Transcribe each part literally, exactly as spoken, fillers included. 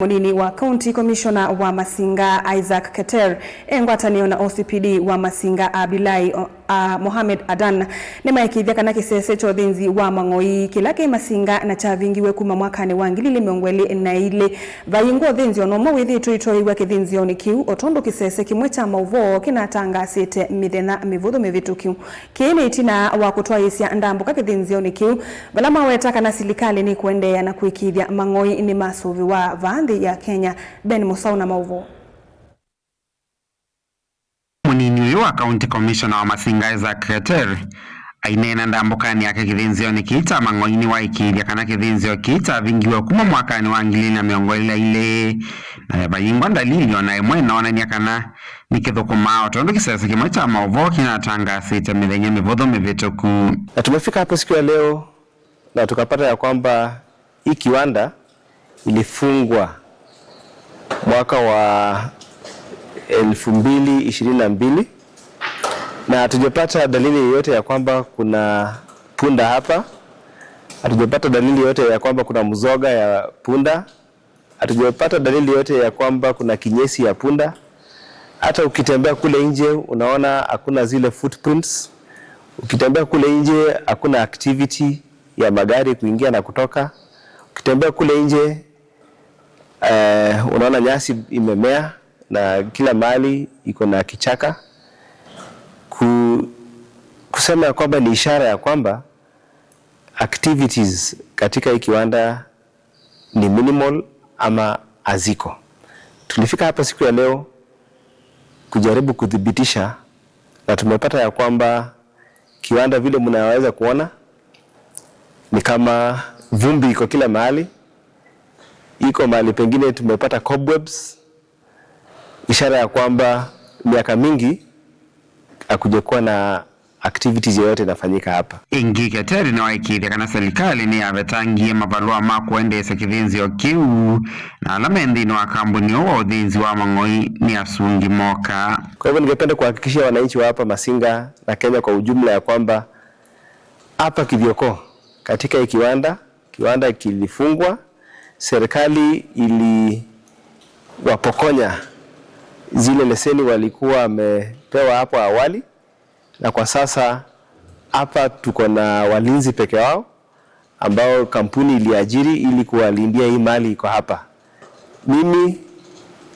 Mũnini wa County Commissioner wa Masinga, Isaac Keter, e ngwatanĩo na O C P D wa Masinga, Abdullahi, o, a, Mohamed Adan, nĩmaĩkĩĩthya kana kĩsese kya ũthĩnzi wa mang'oi kĩla kĩ Masinga na kyavingiwe kuma mwakanĩ wa ngili ilĩ mĩongo ĩlĩ na ilĩ, vayingwa ũthĩnzĩo no ũmwe wĩthĩĩtwe ũitoeew'a kĩthĩnzĩonĩ kĩu, o tondũ kĩsese kĩmwe kya maũvoo kĩnatangaasĩte mĩthenya mĩvũthũ mĩvĩtũku. Kĩĩ nĩ ĩtina wa kũtwaĩĩsya ndambũka kĩthĩnzĩonĩ kĩu, vala maweta kana silikalĩ nĩkũendeea na kũĩkĩĩthya mang'oi nĩmasũvĩwa vaa nthĩ ya Kenya. Ben Mũsaũ na maũvoo. Mũnini ũyũ wa County Commissioner wa Masinga, Isaac Keter, aineena ndambũkanĩ yake kĩthĩnzĩonĩ kĩĩ kya mang'oi nĩwaĩkĩĩthya kana kĩthĩnzĩo kĩĩ kyavingiwe kuma mwakanĩ wa ngili ilĩ na mĩongo ĩlĩ na ilĩ, na vayingwa ndalili o na ĩmwe ĩnoonany'a kana nĩkĩthũkũmaa, o tondũ kĩsese kĩmwe kya maũvoo kĩnatangaasĩte mĩthenya mĩvũthũ mĩvĩtũku. Na tumefika hapa siku ya leo na tukapata ya kwamba hii kiwanda ilifungwa mwaka wa elfu mbili ishirini na mbili, na hatujapata dalili yoyote ya kwamba kuna punda hapa. Hatujapata dalili yoyote ya kwamba kuna mzoga ya punda. Hatujapata dalili yoyote ya kwamba kuna kinyesi ya punda. Hata ukitembea kule nje, unaona hakuna zile footprints. Ukitembea kule nje, hakuna activity ya magari kuingia na kutoka. Ukitembea kule nje, eh, unaona nyasi imemea na kila mahali iko na kichaka. Ku-, kusema ya kwamba ni ishara ya kwamba activities katika hii kiwanda ni minimal ama haziko. Tulifika hapa siku ya leo kujaribu kuthibitisha, na tumepata ya kwamba kiwanda, vile mnaweza kuona, ni kama vumbi iko kila mahali. Iko mahali pengine tumepata cobwebs, ishara ya kwamba miaka mingi hakujakuwa na activities yoyote inafanyika hapa. Ĩngĩ, Keter nĩwaĩkĩĩthya kana silikalĩ nĩyavetangie mavalũa ma kũendeesya kĩthĩnzĩo kĩu, na ala me nthĩnĩ wa kambuni ũũ wa ũthĩnzi wa mang'oi nĩ asungi moka. Kwa hivyo, ningependa kuhakikishia wananchi wa hapa Masinga na Kenya kwa ujumla ya kwamba hapa Kithioko, katika hii kiwanda, kiwanda kilifungwa, serikali iliwapokonya zile leseni walikuwa wamepewa hapo awali, na kwa sasa hapa tuko na walinzi peke yao ambao kampuni iliajiri ili kuwalindia hii mali iko hapa. Mimi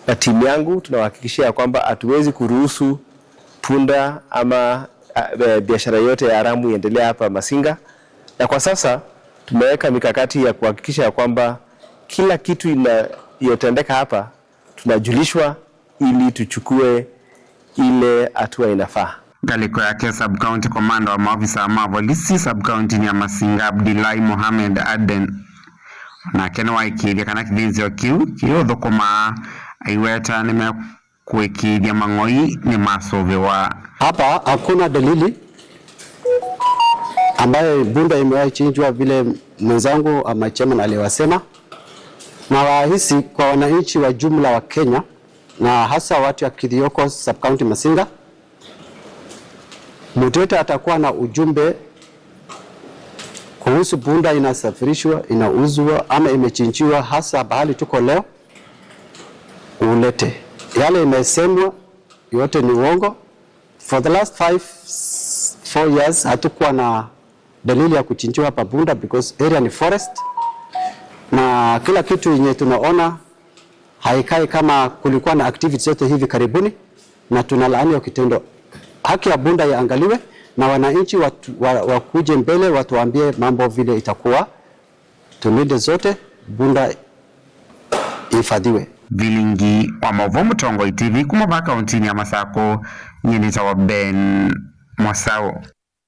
na timu yangu tunawahakikishia ya kwamba hatuwezi kuruhusu punda ama, a, e, biashara yote ya haramu iendelee hapa Masinga, na kwa sasa tumeweka mikakati ya kuhakikisha ya kwamba kila kitu inayotendeka hapa tunajulishwa ili tuchukue ile hatua inafaa. Ngalĩko yake, sub-county commander wa maofisa ma volisi sub-county ya Masinga, Abdullahi Mohamed Aden, nake nĩwaĩkĩĩthya kana kĩthĩnzĩo kĩu kĩũthũkũmaa, aiweta nĩmekũĩkĩĩthya mang'oi nĩmasũvĩwa. Hapa hakuna dalili ambaye punda imewahi chinjwa vile mwenzangu ama chairman aliwasema, na wahisi kwa wananchi wa jumla wa Kenya na hasa watu ya Kithioko sub-county Masinga, mtu yote atakuwa na ujumbe kuhusu punda inasafirishwa, inauzwa ama imechinjiwa hasa pahali tuko leo, ulete. Yale imesemwa yote ni uongo. For the last five, four years, hatukuwa na dalili ya kuchinjiwa hapa punda because area ni forest, na kila kitu yenye tunaona haikai kama kulikuwa na activities yote hivi karibuni, na tunalaani hiyo kitendo. Haki ya punda iangaliwe, na wananchi watu, wa, wakuje mbele watuambie mambo vile itakuwa. Tulinde zote, punda ihifadhiwe. Vilingi wa maũvoo Mũtongoi T V kuma vaa kauntinĩ ya Masakũ, nyie nĩtawa Ben Mwasaũ.